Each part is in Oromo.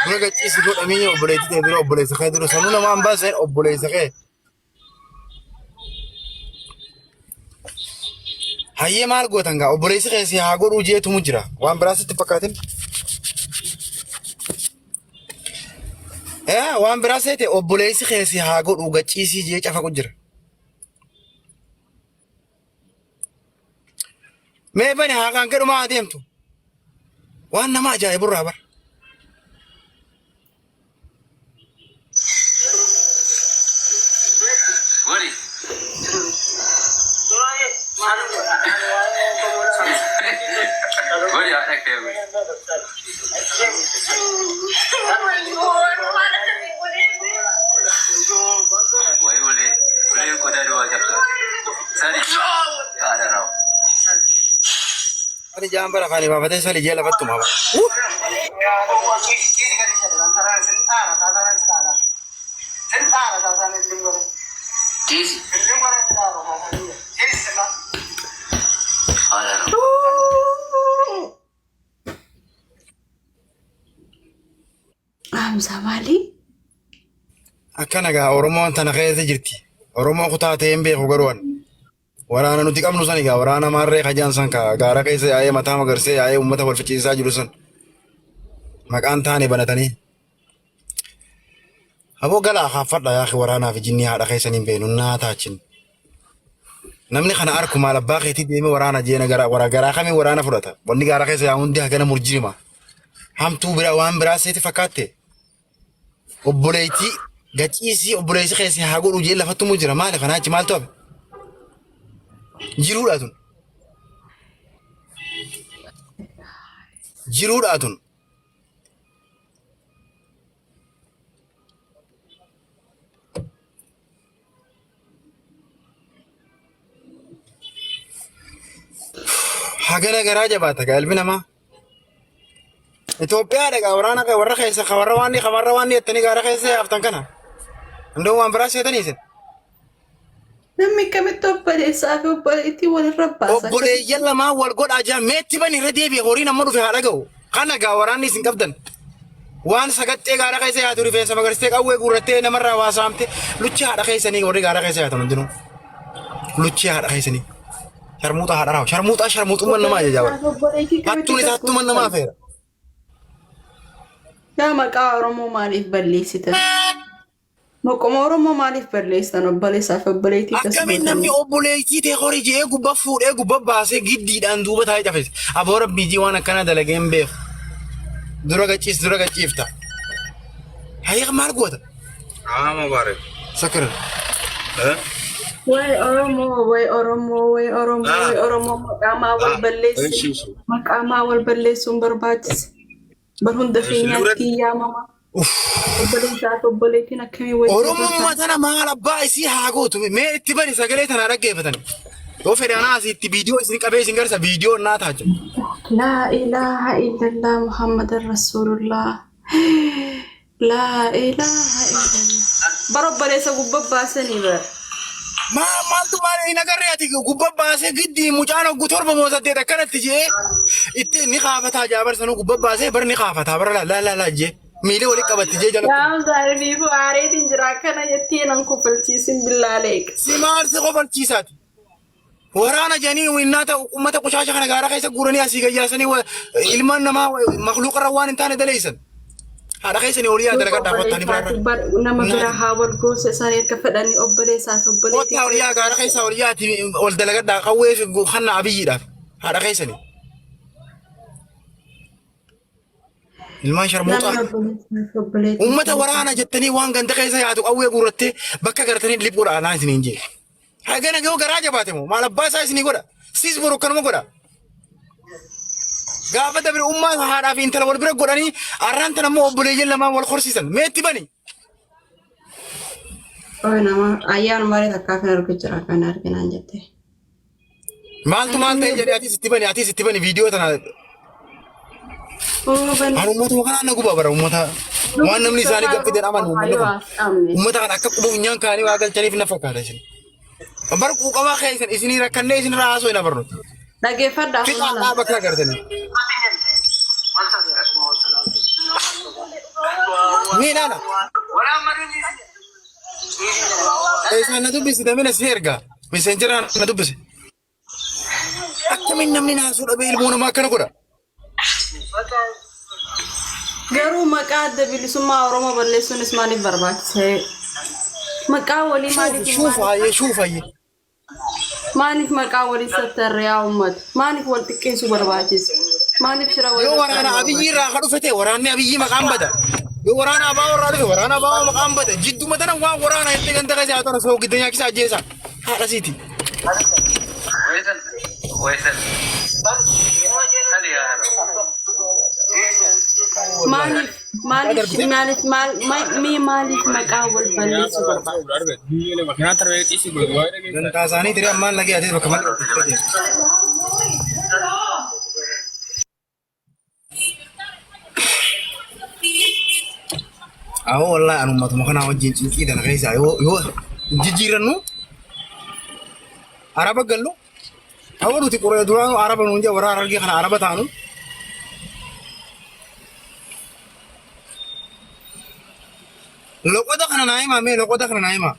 Dura gachiisi godhamii obboleettii ta'e dura obboleessa kee dura sanuu nama hambaa seen obboleessa kee. Hayyee maal gootan gaa obboleessi kee si haa godhuu jeetumu jira waan biraa sitti fakkaatin. Ee waan biraa seete obboleessi kee si haa godhuu gachiisii jee cafaqu jira. Mee bani haa kan kedhumaa adeemtu. Waan nama ajaa'iburraa bara. Godhi. Godhi haadha kee godhi. Wayi ulee. Ulee qodaa duwwaa cabsa. Sadi. Haadha rawu. Ani jaan bara afaanii baafatee sali jee lafatti tumaa bara. Ciisi. Haadha rawu. Hamza maali? Akkana gaa Oromoon tana keessa jirti. Oromoo kutaa ta'ee hin beeku garuu ani. Waraana nuti qabnu san egaa waraana maarree kajaan san ka gaara keessa yaa'ee mataa magarsee yaa'ee uummata wal ficciisaa jiru san maqaan taane banatanii. Aboo galaa kaaffadha yaa waraanaa fi jinnii haadha keessan hin beeknu naa taachin. Namni kana arku maal abbaa keetii deemee waraana jeena gara wara garaa kamii waraana fudhata. Wanni gaara keessa yaa'u hundi hagana murjiima. Hamtuu biraa waan biraa seeti fakkaatte. Obboleettii gaciisii obboleessi keessa haa godhu jee lafattu mu jira maali kanaa achi maaltu hafe? Jiruudha tun. Jiruudha tun. Hagana garaa jabaata gaa ilmi namaa. Itoophiyaa dhagaa waraana kee warra keessa ka warra waan ka warra waan jettanii gaara keessa yaaftan kana. Hunduu waan biraa seetanii isin. Namni akkamitti obboleessaa fi obboleettii walirra baasa? Obboleeyyan lamaan wal godhaa jiran meetti bani irra deebi'e horiin amma dhufe haa dhaga'u. Kana gaa waraanni isin qabdan. Waan sagaxxee gaara keessa yaatu rifeensa magarstee qawwee guurrattee namarraa waa saamte luchi haadha keessanii warri gaara keessa yaatan hundinuu. Luchi haadha keessanii. Sharmuuxaa haadha raawu. Sharmuuxaa sharmuuxummaan nama ajajaa bara. Obboleettii Hattuun akkamitti isaa hattuman nama afeera. Yaa maqaa Oromoo maaliif balleessitan? Maquma Oromoo maaliif balleessitan obboleessaa fi obboleettii akkas Akkamiin namni gootanii? obboleettii ta'e horii je'ee gubbaa fuudhee gubbaa baasee giddiidhaan duuba taa'ee cafese. Aboo rabbii jii waan akkanaa dalagee hin beeku. Dura gachiis dura gachiifta. Hayya maal goota? Ah, Mubarak. Sakir. Eh? Wayi Oromoo, wayi Oromoo, wayi Oromoo, Ah, wayi Oromoo maqaa maa wal ah, balleessi? ishi, ishi. Maqaa maa wal balleessuun barbaachise? Bar hunda Ishi, keenyaatti Nurat. yaamama. Obboleessaa fi obboleettiin akkamii wajjin Oromummaa bultan? tana maal abbaa isii haa gootu mee itti bani sagalee tanaa dhaggeeffatan. Yoo fedhe anaa asii itti viidiyoo isin qabee isin garsa viidiyoo naa ta'a jiru. Laa ilaaha illallah Muhammadan Rasuulullah. Laa ilaaha illallah. Bar obboleessa gubbaa baasanii bar. Maa maaltu maal hin agarree ati gubbaa baasee giddii mucaan hoggu 7 moo 8 akkanatti jee itti ni kaafataa jaa bar sanuu gubbaa baasee bar ni kaafataa bara laa laa laa jee miilee walitti qabatti jee jalatti. Yaa zaarifiifu aareetiin jira akkana jettee nan kofalchiisin billaaleek. Si maal si kofalchiisaati? Waraana jedhanii innaata ummata qushaasha kana gaara keessa guuranii asii gayyaasanii ilmaan namaa makluuqa irra waan hin taane daleessan. Haadha keessanii olii yaa dalagadhaa kottaa ni biraarra. Nama bira haa wal goosa isaanii akka fedhanii obboleessaa fi obboleettii. Kottaa olii yaa gaara keessaa olii yaati ol dalagadhaa qawwee fi kanna abiyyiidhaaf haadha keessanii. Ilmaan sharmuuxaa. Namni obboleessaa fi obboleettii. Ummata waraana jettanii waan ganda keessa yaatu qawwee guurrattee bakka gartanii liphuudha anaa isiniin jee. Hagana ga'u garaa jabaate moo maal abbaa isaa isinii godha. Siis boru akkanuma godha. Gaafa dabre ummaa haadhaa fi intala wal bira godhanii arraan tan ammoo obboleeyyan lamaan wal horsiisan. Meetti bani. Oye nama ayyaan malee takkaa kan argu jira kan arginaan jette. Maaltu maal ta'e jedhee atis itti bani atis itti bani viidiyoo tana. Oo bani. An uummatuma kanaan na guba bara uummata waan namni isaanii gaffitan amanu uummanni kun. Uummata kana akka quba funyaan kaanii waa galchaniif na fakkaata isin. Bara quuqamaa keessan isinii rakkannee isin irraa haasoo hin abarru. Dhageeffadhaa Fixaa kun dhaaba akka agartanii. Ni ilaala. Isaan na dubbisi damina si erga. Miseenjiraan na dubbisi. Akkamiin namni naasuu dhabee ilmoo namaa akkana godha? Garuu maqaa adda bilisummaa Oromoo balleessuunis maaliif barbaachise? Maqaa walii maaliif Shuufa hayyee shuufa hayyee. Maaliif maqaa walii sattarree yaa uummata? Maaliif wal xiqqeessuu barbaachise? Maaliif shira walii Yoo waraana Abiyyi irraa ka dhufe ta'e waraanni Abiyyi maqaan bada. Yoo waraana Abaa'oo irraa dhufe waraana Abaa'oo maqaan bada. Jidduma tana waan waraana itti ganda keessa haa ta'u soogidda nyaachisa ajjeesa. Haadha siiti. Waysan. Waysan. Sadi yaa Maaliif maaliif maaliif maal mee maaliif maqaa wal balleessuu barbaachise? Dantaa isaanii tiree ammaan lagee atis bakka malee. Awoo wallahi an ummatuma kanaa wajjin cinqii tana keessaa yoo yoo jijjiirannu araba gallu awoo nuti qoree duraanuu araba nuun jee warra harargee kana araba taanu loqoda kana naa himaa mee loqoda kana naa himaa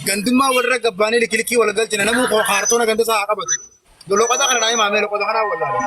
gandummaa walirra gabbaanii likilikii wal galchina namuu kaartoona ganda isaa haa qabatu. Loqoda kana naa himaa mee loqoda kanaa wallaale.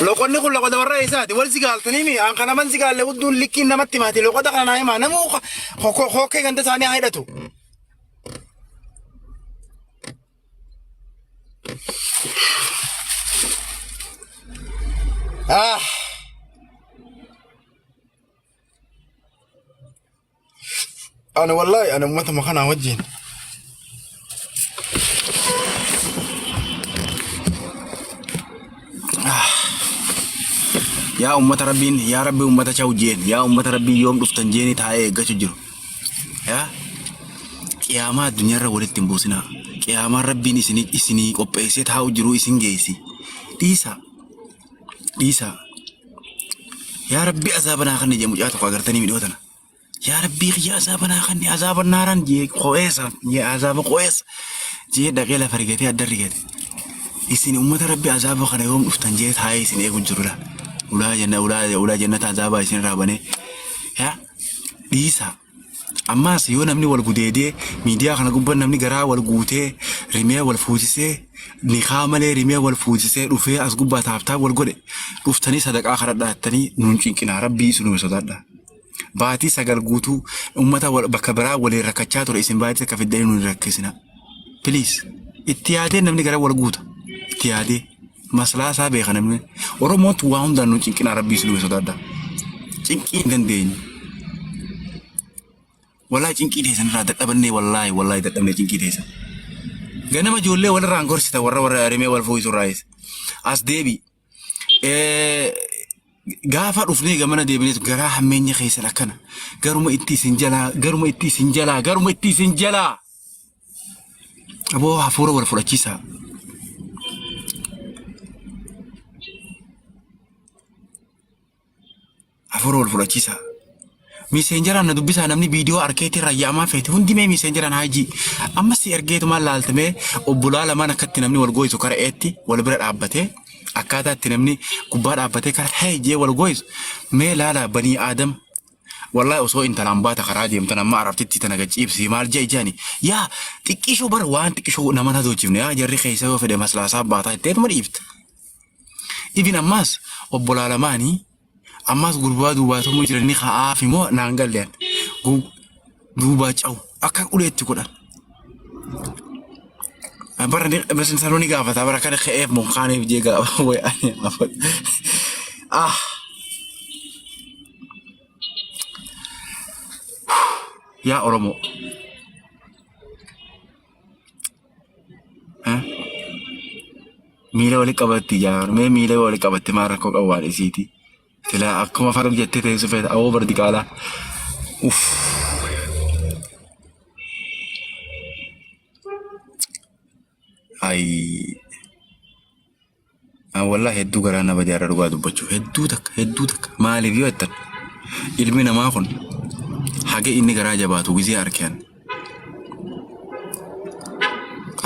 Loqonni kun loqoda warra eessaati? Wal si gaaltanii mi? An kana man si gaalle hudduun likkiin namatti maati. Loqoda kana naa himaa. Namuu hokkee ganda isaanii haa hidhatu. Ah. Ana wallahi ana uummatuma kanaa wajjin. Yaa uummata rabbiin yaa rabbi uummata chawu jeen yaa uummata rabbiin yoom dhuftan jeeni taa'ee eeggachuu jiru. Yaa qiyaamaa addunyaarra walitti hin buusinaa. Qiyaamaan rabbiin isinii isinii qopheessee taa'u jiru isin geessi. Dhiisaa. Dhiisaa. Yaa rabbi azaaba naa kanni jee mucaa tokko agartanii midhoo tana. Yaa rabbii kiyya azaaba naa kanni azaaba naaraan jee qo'eessa jee azaaba qo'eessa jee dhaqee lafa rigatee adda rigate. Isin ummata rabbi azaaba kana yoom dhuftan jee taa'ee isin eegu jiru laa. Ulaa janna ulaa ulaa jannata azaabaa isin irraa banee. Yaa dhiisaa. Ammaas yoo namni wal gudeedee miidiyaa kana gubbaa namni garaa wal guutee rimee wal fuusisee nikaa malee rimee wal fuusisee dhufee as gubbaa taaftaa wal godhe dhuftanii sadaqaa kadhadhaa jettanii nuun cinqinaa rabbii isinuma sodaadha. Baatii 9 guutuu ummata bakka biraa waliin rakkachaa ture isin baatii takka fiddanii nuun hin rakkisina. Please itti yaadee namni gara wal guuta itti yaadee maslaa isaa beeka namni Oromootu waa hundaan nuun cinqinaa rabbii isinuma sodaadha. Cinqii hin dandeenye. Wallaahi cinqii teessan irraa dadhabannee wallaahi wallaahi dadhabnee cinqii teessan. Ganama ijoollee walirraan gorsita warra warra rimee wal fuuyisu irraa as deebi. Gaafa dhufnee gamana deebinees garaa hammeenya keessan akkana garuma itti isin jalaa garuma itti isin jalaa garuma itti isin jalaa. Aboo hafuura wal fudhachiisaa. Hafuura wal fudhachiisaa. Miiseenjaraan na dubbisaa namni viidiyoo arkeetii irraa yaamaa feete hundi mee miiseenjaraan haajii. Amma si ergeetumaan laaltamee obbolaa lamaan akkatti namni wal gooyisu kara eetti wal bira dhaabbatee akkaataa itti namni gubbaa dhaabbatee kara hee jee wal gooyisu mee laalaa banii aadam. Wallahi osoo intalaan baata karaa deemtan amma arabtitti tana gachiibsi maal jee jaani yaa xiqqishoo bara waan xiqqishoo nama na doojifne yaa jarri keessa yoo fedhe maslaasaa baataa jetteetuma dhiifta. Ibin ammaas obbolaa lamaanii ammaas gurbaa duubaatumuu jiranii ka'aaf immoo naan galle duubaa cawu akka uleetti godhan. Bara sanuu ni gaafata bara kana ka'eef moo kaaneef jee gaafa wayi ani ah yaa Oromoo. Eh? Miila wali qabatti jaan mee miila wali qabatti maa rakkoo qabu waan isiiti. Silaa akkuma faraq jettee teessu feeta awoo bardi qaalaa. Uff. Ayi. An wallahi hedduu garaa na badee har'a dhugaa dubbachuuf hedduu takka hedduu takka maaliif yoo jettan ilmi namaa kun haga inni garaa jabaatu gizee arkean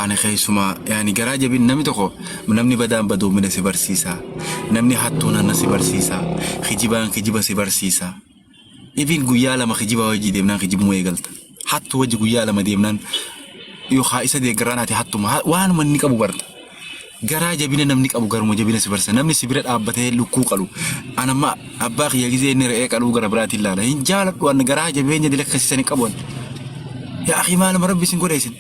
ani keessumaa yaani garaa jabin namni tokko namni badaan badoomina si barsiisa namni hattuun hanna si barsiisa kijibaan kijiba si barsiisa Even guyyaa lama kijibaa wajji deemnaan kijibuma eegalta. Hattu wajji guyyaa lama deemnaan yookaan isa deeggarraan ati hattuma waanuma inni qabu barta. Garaa jabina namni qabu garuma jabina si barsa. Namni si bira dhaabbatee lukkuu qalu. An amma abbaa kiyya gizee inni re'ee qaluu gara biraatiin laala. Hin jaaladhu an garaa jabeenya dila akkasii sani qabu an. Yaa akii maaluma rabbi isin godhe isin.